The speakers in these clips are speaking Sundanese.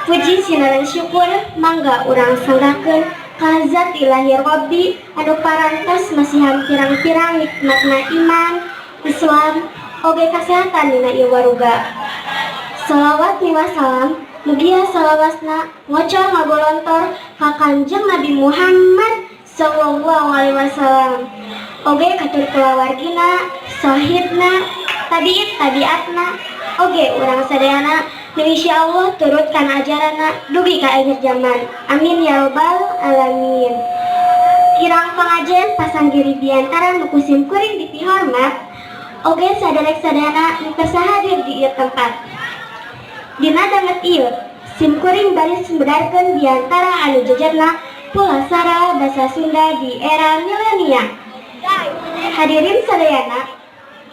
Puji sinareng syukur mangga urang sanggakeun ka zat ilahi Robbi anu parantos masihan pirang-pirang nikmatna iman, Islam, oge kasehatan dina ieu waruga. Salawat miwah salam mugia salawasna ngocor ngagolontor ka Kanjeng Nabi Muhammad sallallahu alaihi wasallam. Oge katur kulawargina, sahibna, tabiit tabiatna, oge urang sadayana nu insyaallah turut kana ajaranna dugi ka akhir zaman. Amin ya robbal alamin. Kirang pangajen pasanggiri biantara nu ku sim kuring dipihormat, oge saderek sadayana nu kersa hadir di ieu tempat. Dina danget ieu, sim kuring baris medarkeun biantara anu jejerna Pulasara Basa Sunda di era milenial. Hadirin sadayana,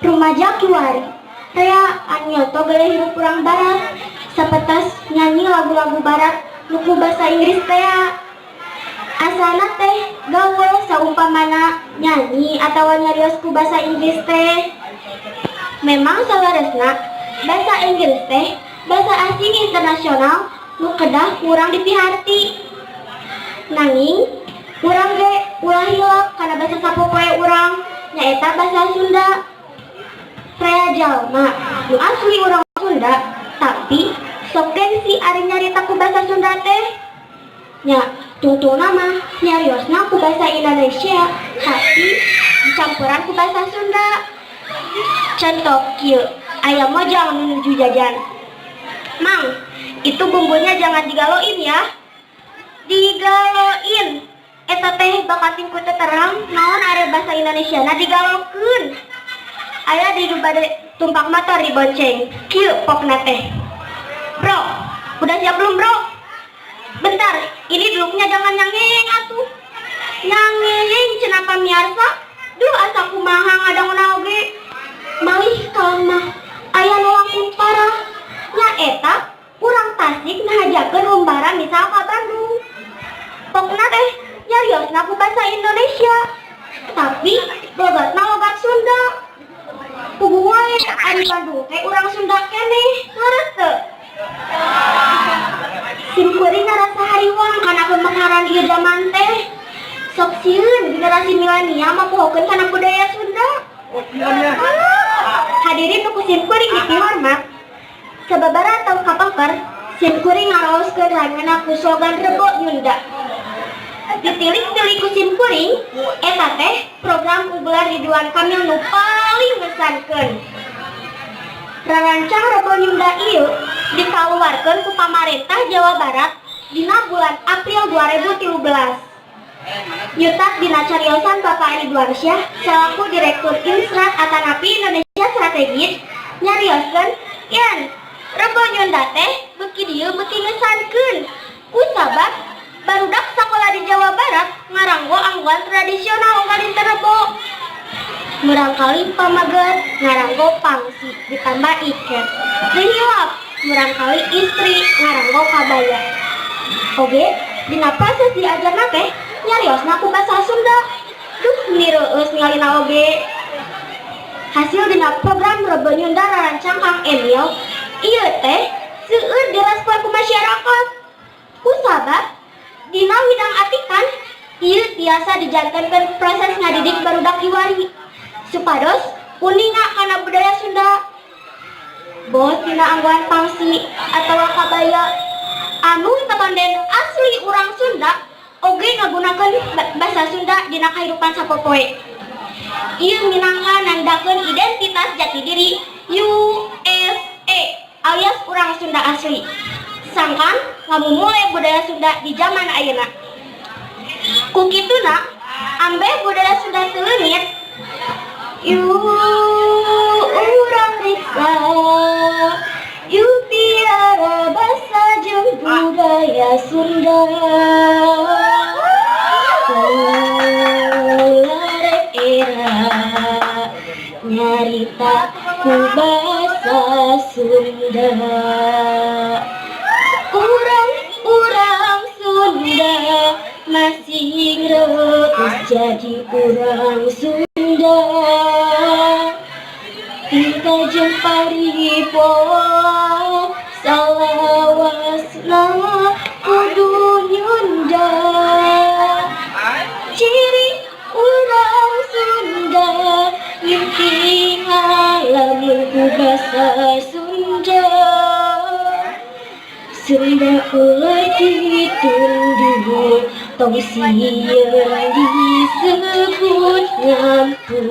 rumaja kiwari rea anu nyonto gaya hirup urang barat, sapertos nyanyi lagu-lagu barat nu ku basa Inggris tea. Asana teh gaul saumpamana nyanyi atawa nyarios ku basa Inggris teh. Memang saleresna basa Inggris teh basa asing internasional nu kedah ku urang dipiharti. Nanging urang ge ulah hilap kana basa sapopoe urang, nyaeta basa Sunda. Rea jalma nu asli urang Sunda, tapi sok gengsi ari nyarita ku basa Sunda teh. Nya, tungtungna mah nyariosna ku basa Indonesia, tapi dicampuran ku basa Sunda. Contoh kieu, aya mojang nu nuju jajan. "Mang, itu bumbunya jangan digaloin ya." Digaloin. Eta teh bakating ku teu terang naon ari basa Indonesia na digalokeun. Aya di bade tumpak motor dibonceng. Kieu pokna teh. "Bro, udah siap belum, bro?" "Bentar, ini duduknya jangan nyangeng atuh." "Nyangeng cenah, pamiarsa." Duh, asa kumaha ngadanguna oge. Malih kalah aya nu langkung parah. Nyaeta urang Tasik ngahajakeun umbara misal ka Bandung. Pokna teh nyariosna ku basa Indonesia, tapi logatna logat Sunda. Puguh wae ari Bandung teh urang Sunda keneh, leres teu? Sim kuring ngarasa hariwang kana pemekaran ieu zaman teh. Sok sieun generasi milenial mapohokeun kana budaya Sunda. Hadirin nu ku sim kuring dipihormat, sababaraha tahun kapengker, sim kuring ngaraoskeun ramena ku slogan Rebo Nyunda. Ditilik-tilik ku sim kuring, eta teh program unggulan Ridwan Kamil nu paling ngesankeun. Rarancang Rebo Nyunda ieu dikaluarkeun ku pamarentah Jawa Barat dina bulan April 2013. Nyutak dina cariosan Bapak Ridwansyah selaku Direktur Instrat Atanapi Indonesia Strategis, nyarioskeun yen Rebo Nyunda teh beuki dieu beuki ngesankeun kusabab barudak sakola di Jawa Barat ngaranggo anggoan tradisional unggal dinten Rebo. Murangkalih pamaget ngaranggo pangsi ditambah iket. Teu hilap murangkalih istri ngaranggo kabaya. Oge dina proses diajarna teh nyariosna ku basa Sunda. Duh, meni reueus ningalina oge. Hasil dina program Rebo Nyunda rarancang Kang Emil ieu teh seueur direspon ku masyarakat. Kusabab dina widang atikan ieu tiasa dijantenkeun proses ngadidik barudak kiwari supados uninga kana budaya Sunda. Boh tina anggoan pangsi atawa kabaya anu tatonden asli urang Sunda, oge ngagunakeun basa Sunda dina kahirupan sapopoe. Ieu minangka nandakeun identitas jati diri USA alias urang Sunda asli. Sangkan ngamumule budaya Sunda di zaman ayeuna. Ku kituna ambeh budaya Sunda teu leungit. Yuk urang riksa, yuk piara basa jeung budaya Sunda. Ulah rek era nyarita ku basa Sunda. Urang-urang Sunda masih reueus jadi urang Sunda. Tingkah jeung paripoa salawasna. Tegasna kudu nyunda. Ciri urang Sunda ngimpi ngalamun ku basa Sunda. Sunda ulah ditunduk, tong sieun disebut ngampung.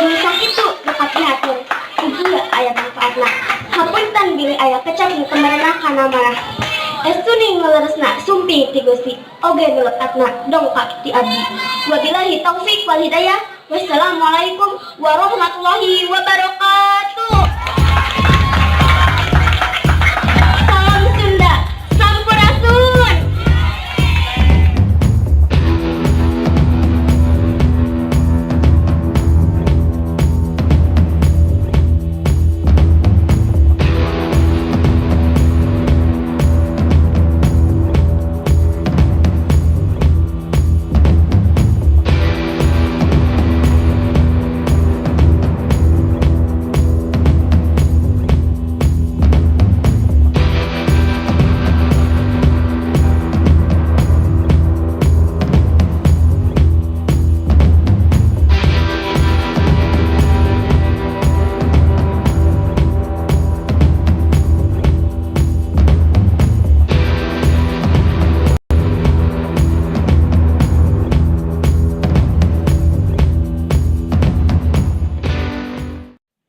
Nu sakitu lengkap dihatur, mugia aya manfaatna. Hapunten bilih aya kecap nu teu merenah kana manah. Estu nu leresna sumping ti Gusti, oge nu lepatna dongkap ti abdi. Wabillahi taufik wal hidayah. Wassalamualaikum warahmatullahi wabarakatuh. Salam Sunda, Sampurasun.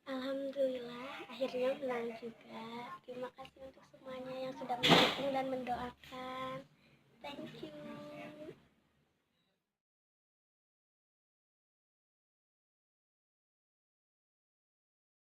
Alhamdulillah, akhirnya menang juga. Terima kasih untuk semuanya yang sudah mendukung dan mendoakan. Thank you.